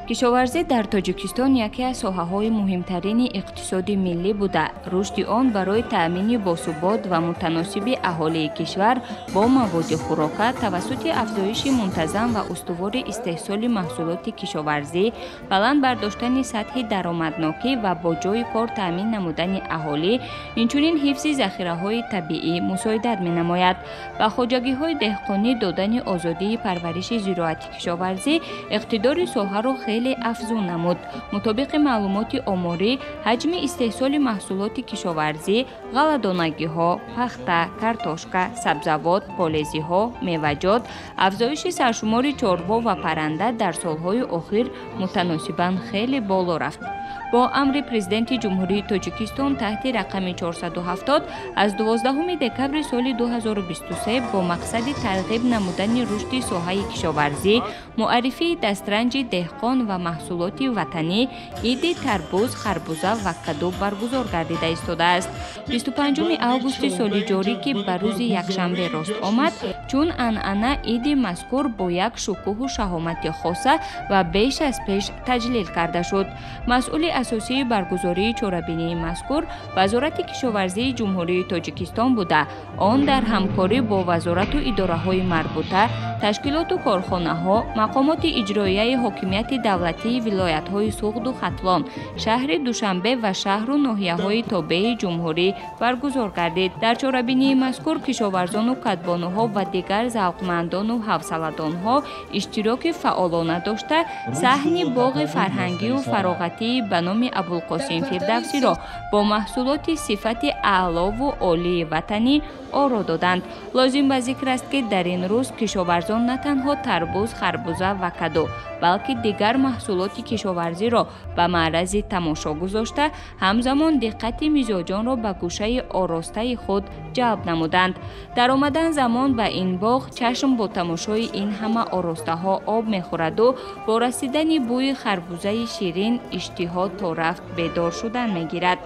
Кишоварзӣ дар Тоҷикистон яке аз соҳаҳои муҳимтарини иқтисоди миллӣ буда, рушди он барои таъмини босубот ва мутаносиби аҳолии кишвар бо маводи хӯрока тавассути афзоиши мунтазам ва устувори истеҳсоли маҳсулоти кишоварзӣ, баланд бардоштани сатҳи даромаднокӣ ва бо ҷойи кор таъмин намудани аҳолӣ, инчунин ҳифзи захираҳои табиӣ мусоидат менамояд. Ба хоҷагиҳои деҳқонӣ додани озодии парвариши зироати кишоварзӣ иқтидори соҳаро хеле афзун намуд. Мутобиқи маълумоти оморӣ, ҳаҷми истеҳсоли маҳсулоти кишоварзӣ, ғалладонагиҳо, пахта, картошка, сабзавот, полезиҳо, меваҷот, афзоиши саршумори чорво ва парранда дар солҳои охир мутаносибан хеле боло рафт. Бо амри Президенти Ҷумҳурии Тоҷикистон таҳти рақами 470 аз 12 декабри соли 2023 бо мақсади тарғиб намудани рушди соҳаи кишоварзӣ, муаррифии дастранҷи деҳқон ва маҳсулоти ватанӣ, иди тарбуз, харбуза ва каду баргузор гардида истодааст. 25 августи соли ҷорӣ, ки ба рӯзи якшанбе рост омад, чун анъана иди мазкур бо як шукӯҳу шаҳомати хоса ва беш аз пеш таҷлил карда шуд. Масъули асосии баргузории чорабинии мазкур Вазорати кишоварзии Ҷумҳурии Тоҷикистон буда, он дар ҳамкорӣ бо вазорату идораҳои марбута, ташкилоту корхонаҳо, мақомоти иҷроияи ҳокимияти давлатии вилоятҳои Суғду Хатлон, шаҳри Душанбе ва шаҳру ноҳияҳои тобеи ҷумҳурӣ баргузор гардид. Дар чорабинии мазкур кишоварзону кадбонуҳо ва дигар завқмандону ҳавсаладонҳо иштироки фаъолона дошта, саҳни боғи фарҳангию фароғатии ба номи Абулқосим Фирдавсиро бо маҳсулоти сифати аълову олии ватанӣ оро доданд. Лозим ба зикр аст, ки дар ин рӯз кишоварзон на танҳо тарбуз, харбуза ва каду, балки дигар маҳсулоти кишоварзиро ба маърази тамошо гузошта, ҳамзамон диққати мизоҷонро ба гӯшаи оростаи худ ҷалб намуданд. Дар омадан замон ба ин боғ чашм бо тамошои ин ҳама оростаҳо об мехӯраду бо расидани бӯи харбузаи ширин иштиҳо то рафт бедор шудан мегирад.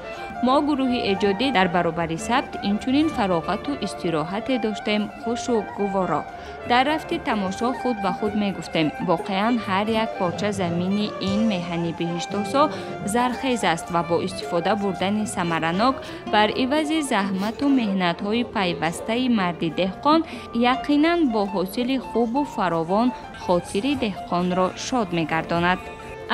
Мо, гурӯҳи эҷодӣ, дар баробари сабт инчунин фароғату истироҳате доштем хушу гуворо. Дар рафти тамошо худ ба худ мегуфтем: воқеан ҳар як порча замини ин меҳани биҳиштосо зархез аст ва бо истифода бурдани самаранок бар ивази заҳмату меҳнатҳои пайвастаи марди деҳқон яқинан бо ҳосили хубу фаровон хотири деҳқонро шод мегардонад.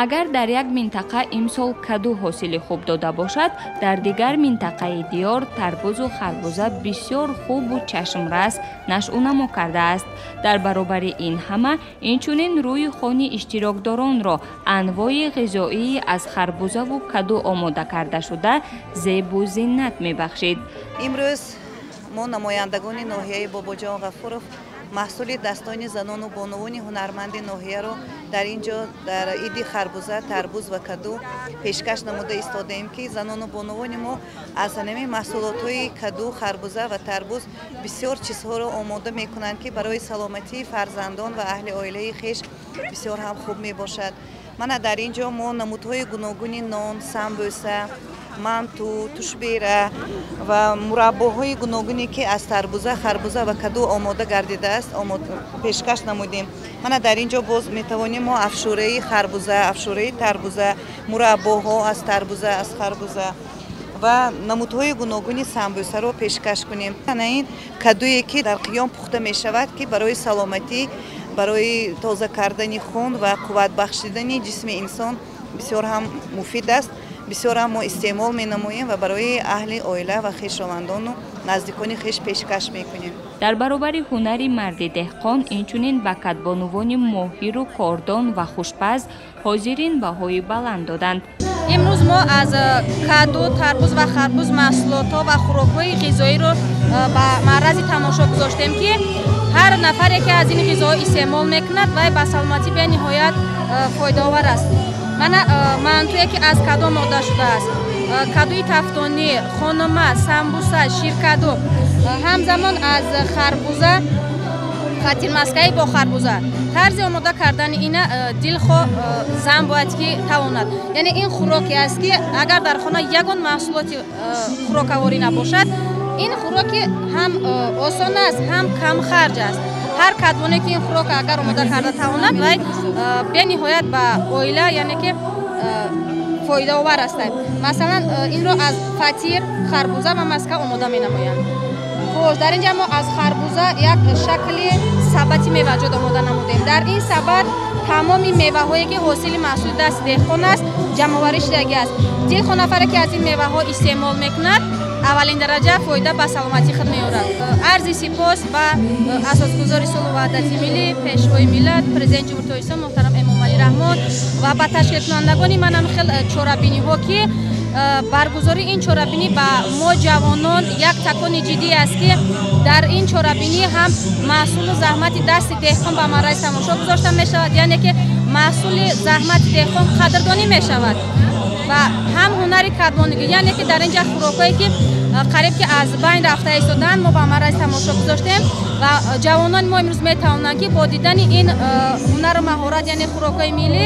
Агар дар як минтақа имсол каду ҳосили хуб дода бошад, дар дигар минтақаи диёр тарбузу харбуза бисёр хубу чашмрас нашъунамо кардааст. Дар баробари ин ҳама инчунин рӯи хони иштирокдоронро анвои ғизоии аз харбузаву каду омода карда шуда зебу зиннат мебахшид. Имрӯз мо, намояндагони ноҳияи Бобоҷон Ғафуров, маҳсули дастони занону бонувони ҳунарманди ноҳияро дар ин ҷо дар иди харбуза, тарбуз ва каду пешкаш намуда истодаем, ки занону бонувони мо аз ҳамин маҳсулотҳои каду, харбуза ва тарбуз бисёр чизҳоро омода мекунанд, ки барои саломатии фарзандон ва аҳли оилаи хеш бисёр ҳам хуб мебошад. Мана дар ин ҷо мо намудҳои гуногуни нон, самбӯса, манту, тушбера ва мураббоҳои гуногуне, ки аз тарбуза, харбуза ва каду омода гардидааст, пешкаш намудем. Мана дар ин ҷо боз метавонем мо афшураи харбуза, афшураи тарбуза, мураббоҳо аз тарбуза, аз харбуза ва намудҳои гуногуни самбӯсаро пешкаш кунем. Ана ин кадуе, ки дар қиём пухта мешавад, ки барои саломатӣ, барои тоза кардани хун ва қувват бахшидани ҷисми инсон бисёр ҳам муфид аст. Бисёр ҳам мо истеъмол менамоем ва барои аҳли оила ва хешовандону наздикони хеш пешкаш мекунем. Дар баробари ҳунари марди деҳқон инчунин ба кадбонувони моҳиру кордон ва хушпаз ҳозирин баҳои баланд доданд. Имрӯз мо аз каду, тарбуз ва харбуз маҳсулотҳо ва хӯрокҳои ғизоиро ба маърази тамошо гузоштем, ки ҳар нафаре, ки аз ин ғизоҳо истеъмол мекунад, вай ба саломатӣ бениҳоят фоидаовар аст. Мана мантуе, ки аз каду омода шудааст, кадуи тафтонӣ, хонома, самбуса, ширкаду, ҳамзамон аз харбуза фатирмаскаи бо харбуза. Тарзи омода кардани ина дилхоҳ зан бояд ки тавонад. Яъне ин хӯроке аст, ки агар дар хона ягон маҳсулоти хӯрокаворӣ набошад, ин хӯроки ҳам осон аст, ҳам камхарҷ аст. Ҳар кадбоне ки ин хӯрок агар омода карда тавонад, вай бениҳоят ба оила, яъне ки фоидаовар аст. Масалан, инро аз фатир, харбуза ва маска омода менамоянд. Хош, дар инҷа мо аз харбуза як шакли сабати меваҷот омода намудем. Дар ин сабат тамоми меваҳое ки ҳосили маҳсули дасти деҳқон аст, ҷамъоварӣ шудагӣ аст. Дилхоҳ нафаре ки аз ин меваҳо истеъмол мекунад, аввалин дараҷа фоида ба саломатии худ меорад. Арзи сипос ба асосгузори сулҳу ваҳдати миллӣ, пешвои миллат, президенти Ҷумҳурии Тоҷикистон муҳтарам Эмомалӣ Раҳмон ва ба ташкилкунандагони манам хел чорабиниҳо, ки баргузории ин чорабинӣ ба мо ҷавонон як такони ҷиддӣ аст, ки дар ин чорабинӣ ҳам маҳсулу заҳмати дасти деҳқон ба маррази тамошо гузошта мешавад, яъне ки маҳсули заҳмати деҳқон қадрдонӣ мешавад ва ҳам ҳунари кадбонигӣ, яъне ки дар ин ҷа хӯрокҳое ки қариб ки аз байн рафта истоданд, мо ба маррази тамошо гузоштем ва ҷавонони мо имрӯз метавонанд, ки бо дидани ин ҳунару маҳорат, яъне хӯрокҳои миллӣ,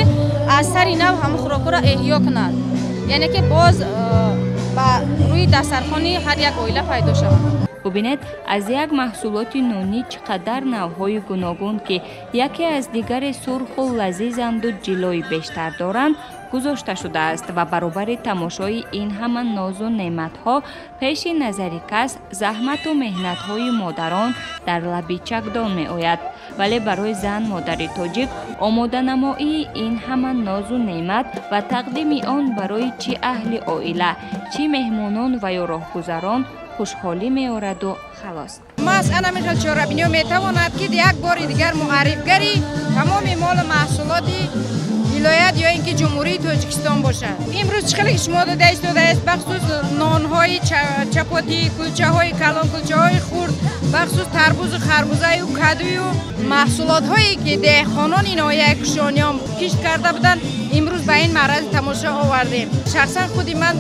аз сари нав ҳамон хӯрокҳоро эҳё кунанд, яъне ки боз ба рӯи дастархони ҳар як оила пайдо шавад. Бубинед, аз як маҳсулоти нонӣ чӣ қадар навъҳои гуногун, ки яке аз дигаре сурху лазизанду ҷилои бештар доранд, гузошта шудааст ва баробари тамошои ин ҳама нозу неъматҳо пеши назари кас заҳмату меҳнатҳои модарон дар лаби чакдон меояд. Вале барои зан модари тоҷик омоданамоии ин ҳама нозу неъмат ва тақдими он барои чӣ аҳли оила, чӣ меҳмонон ва ё роҳгузарон хушҳолӣ меораду халос. Маҳз ана михел чорабиниҳо метавонад, ки як бори дигар муаррифгари тамоми молу маҳсулоти вилоят ё ин ки Ҷумҳурии Тоҷикистон бошад. Имрӯз чӣ хеле ки шумо дода истодааст, бахусус нонҳои чапотӣ, кулчаҳои калон, кулчаҳои хурд, бахусус тарбузу харбузаю кадую маҳсулотҳое ки деҳқонони ноҳияи Кушониён кишт карда буданд, имрӯз ба ин маррази тамошо овардем. Шахсан худи ман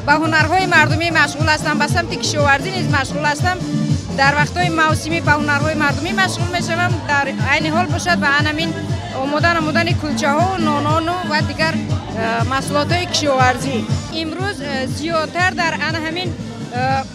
ба ҳунарҳои мардумӣ машғул ҳастам, ба самти кишоварзӣ низ машғул ҳастам. Дар вақтҳои мавсимӣ ба ҳунарҳои мардумӣ машғул мешавам. Дар айни ҳол бошад ба анамин омода намудани кулчаҳо, нонону ва дигар маҳсулотҳои кишоварзӣ. Имрӯз зиёдтар дар ана ҳамин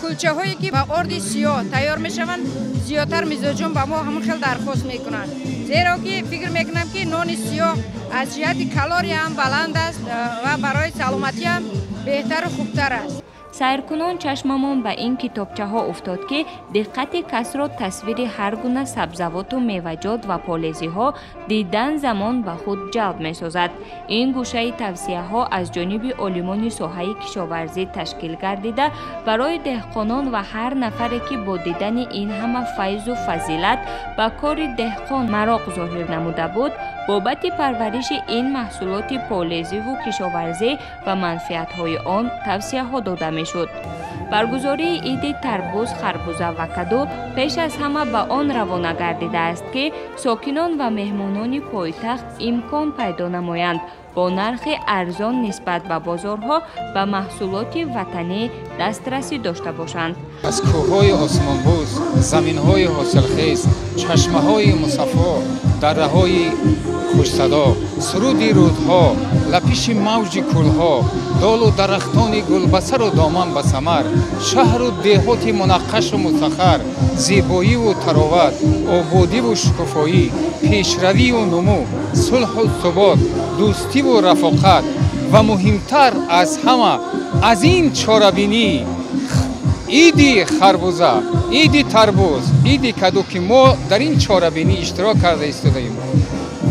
кулчаҳое ки ба орди сиёҳ тайёр мешаванд, зиёдтар мизоҷон ба мо ҳамон хел дархост мекунанд, зеро ки фикр мекунам, ки нони сиёҳ аз ҷиҳати калория ҳам баланд аст ва барои саломатӣ ҳам беҳтару хубтар аст. Сайркунон чашмамон ба ин китобчаҳо уфтод, ки диққати касро тасвири ҳар гуна сабзавоту меваҷот ва полезиҳо дидан замон ба худ ҷалб месозад. Ин гӯшаи тавсияҳо аз ҷониби олимони соҳаи кишоварзӣ ташкил гардида, барои деҳқонон ва ҳар нафаре, ки бо дидани ин ҳама файзу фазилат ба кори деҳқон мароқ зоҳир намуда буд, бобати парвариши ин маҳсулоти полезиву кишоварзӣ ва манфиатҳои он тавсияҳо дода мешуд. Баргузории иди тарбуз, харбуза ва каду пеш аз ҳама ба он равона гардидааст, ки сокинон ва меҳмонони пойтахт имкон пайдо намоянд бо нархи арзон нисбат ба бозорҳо ба маҳсулоти ватанӣ дастрасӣ дошта бошанд. Аз кӯҳҳои осмонбӯс, заминҳои ҳосилхез, чашмаҳои мусаффо, дарраҳои хушсадо, суруди рӯдҳо, лапиши мавҷи кӯлҳо, долу дарахтони гулбасару доман ба самар, шаҳру деҳоти мунаққашу мусаххар, зебоиву тароват, ободиву шукуфоӣ, пешравию нумӯ, сулҳу субот, дӯстиву рафоқат ва муҳимтар аз ҳама аз ин чорабинӣ иди харбуза, иди тарбуз, иди каду, ки мо дар ин чорабинӣ иштирок карда истодаем,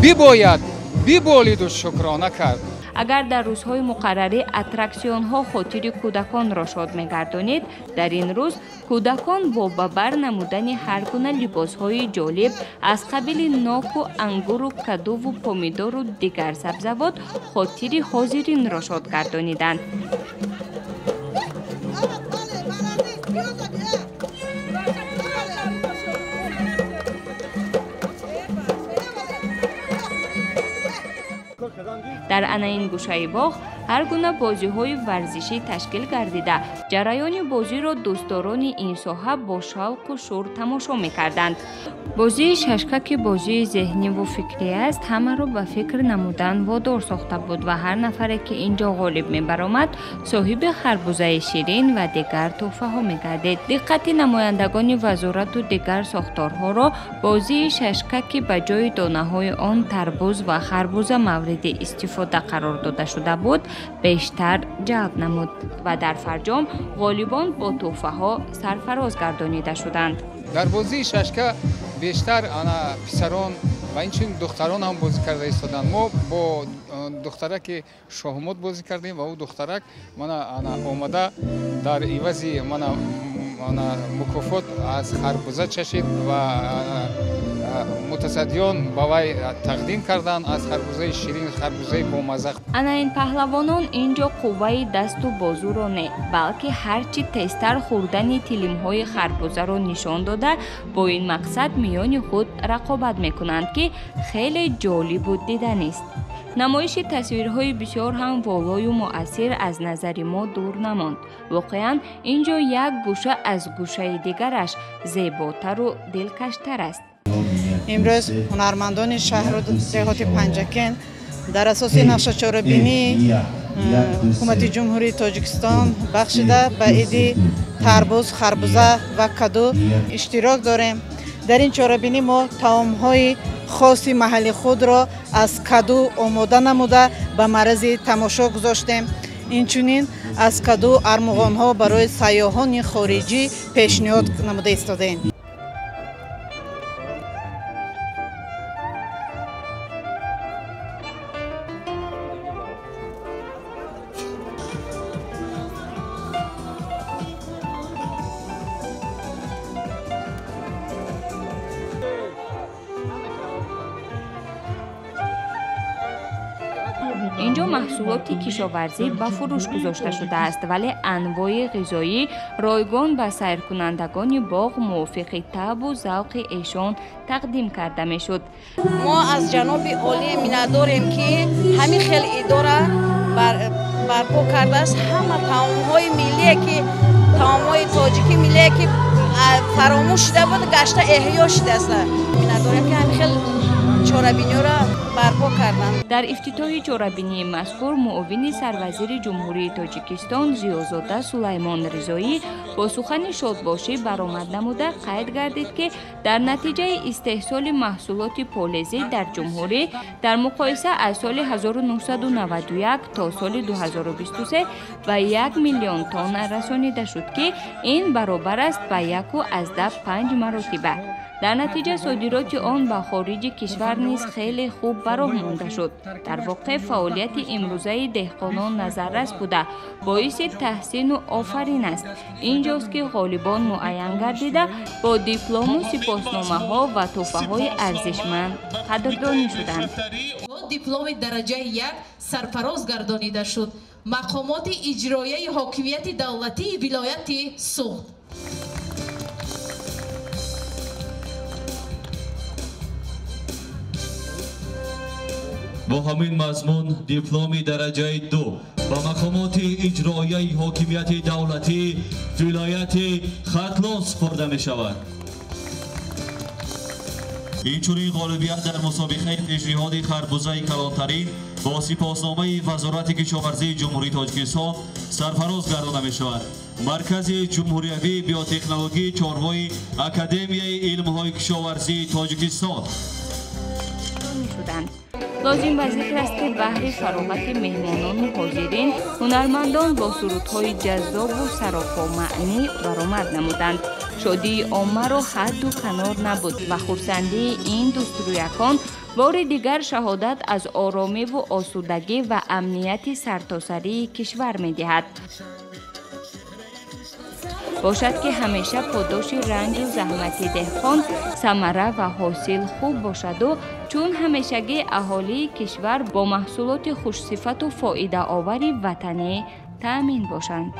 бибояд биболиду шукрона кард. Агар дар рӯзҳои муқаррарӣ аттраксионҳо хотири кӯдаконро шод мегардонид, дар ин рӯз кӯдакон бо ба бар намудани ҳар гуна либосҳои ҷолиб аз қабили ноку ангуру кадуву помидору дигар сабзавот хотири ҳозиринро шод гардониданд. Дар ана ин гӯшаи боғ Ҳар гуна бозиҳои варзишӣ ташкил гардида, ҷараёни бозиро дӯстдорони ин соҳа бо шавқу шӯр тамошо мекарданд. Бозии шашка, ки бозии зеҳниву фикрӣ аст, ҳамаро ба фикр намудан водор сохта буд ва ҳар нафаре, ки ин ҷо ғолиб мебаромад, соҳиби харбузаи ширин ва дигар тӯҳфаҳо мегардид. Диққати намояндагони вазорату дигар сохторҳоро бозии шашка, ки ба ҷои донаҳои он тарбуз ва харбуза мавриди истифода қарор дода шуда буд, бештар ҷалб намуд ва дар фарҷом ғолибон бо тӯҳфаҳо сарфароз гардонида шуданд. Дар бозии шашка бештар ана писарон ва инчунин духтарон ҳам бозӣ карда истоданд. Мо бо духтараки шоҳмот бозӣ кардем ва ӯ духтарак мана ана омада дар ивази мана мукофот аз харбуза чашид ва мутасаддиён ба вай тақдим карданд аз харбузаи ширин, харбузаи бомазза. Ана ин паҳлавонон ин ҷо қувваи дасту бозуро не, балки ҳарчи тезтар хӯрдани тилимҳои харбузаро нишон дода, бо ин мақсад миёни худ рақобат мекунанд, ки хеле ҷолибу диданист. Намоиши тасвирҳои бисёр ҳам волою муассир аз назари мо дур намонд. Воқеан, ин ҷо як гӯша аз гӯшаи дигараш зеботару дилкаштар аст. Имрӯз ҳунармандони шаҳру деҳоти Панҷакент дар асоси нақшачорабинии ҳукумати Ҷумҳурии Тоҷикистон бахшида ба иди тарбуз, харбуза ва каду иштирок дорем. Дар ин чорабинӣ мо таомҳои хоси маҳалли худро аз каду омода намуда ба маррази тамошо гузоштем. Инчунин аз каду армуғонҳо барои сайёҳони хориҷӣ пешниҳод намуда истодаем. Инҷо маҳсулоти кишоварзӣ ба фурӯш гузошта шудааст, вале анвои ғизоӣ ройгон ба сайркунандагони боғ мувофиқи табу завқи эшон тақдим карда мешуд. Мо аз ҷаноби олӣ миннатдорем, ки ҳамин хел идора барпо кардааст. Ҳама таомҳои миллие, ки таомҳои тоҷики миллие, ки фаромӯш шуда буд, гашта эҳё шудааст. Миннатдорем, ки ҳамин хел чорабиниро барпо карданд. Дар ифтитоҳи чорабинии мазкур муовини сарвазири Ҷумҳурии Тоҷикистон Зиёзода Сулаймон Ризоӣ бо сухани шодбошӣ баромад намуда қайд гардид, ки дар натиҷаи истеҳсоли маҳсулоти полезӣ дар ҷумҳурӣ дар муқоиса аз соли 1991 то соли 2023 ба 1 миллион тонна расонида шуд, ки ин баробар аст ба 1,5 маротиба. Дар натиҷа содироти он ба хориҷи кишвар низ хеле хуб ба роҳ монда шуд. Дар воқеъ фаъолияти имрӯзаи деҳқонон назаррас буда, боиси таҳсину офарин аст. Инҷост, ки ғолибон муайян гардида, бо диплому сипосномаҳо ва тӯҳфаҳои арзишманд қадрдонӣ шуданд. Бо дипломи дараҷаи 1 сарфароз гардонида шуд мақомоти иҷроияи ҳокимияти давлатии вилояти Суғд. Бо ҳамин мазмун дипломи дараҷаи 2 ба мақомоти иҷроияи ҳокимияти давлатии вилояти Хатлон супурда мешавад. Инчунин ғолибият дар мусобиқаи пешниҳоди харбузаи калонтарин бо сипосномаи Вазорати кишоварзии Ҷумҳурии Тоҷикистон сарфароз гардонида мешавад. Маркази ҷумҳуриявии биотехнологияи чорвои Академияи илмҳои кишоварзии Тоҷикистон шуданд. Лозим ба зикр аст, ки баҳри фароғати меҳмонону ҳозирин ҳунармандон бо сурудҳои ҷаззобу саропомаънӣ баромад намуданд. Шодии оммаро ҳадду канор набуд ва хурсандии ин дӯстрӯякон бори дигар шаҳодат аз оромиву осудагӣ ва амнияти сартосарии кишвар медиҳад. Бошад, ки ҳамеша подоши ранҷу заҳмати деҳқон самара ва ҳосил хуб бошаду чун ҳамешагӣ аҳолии кишвар бо маҳсулоти хушсифату фоидаовари ватанӣ таъмин бошанд.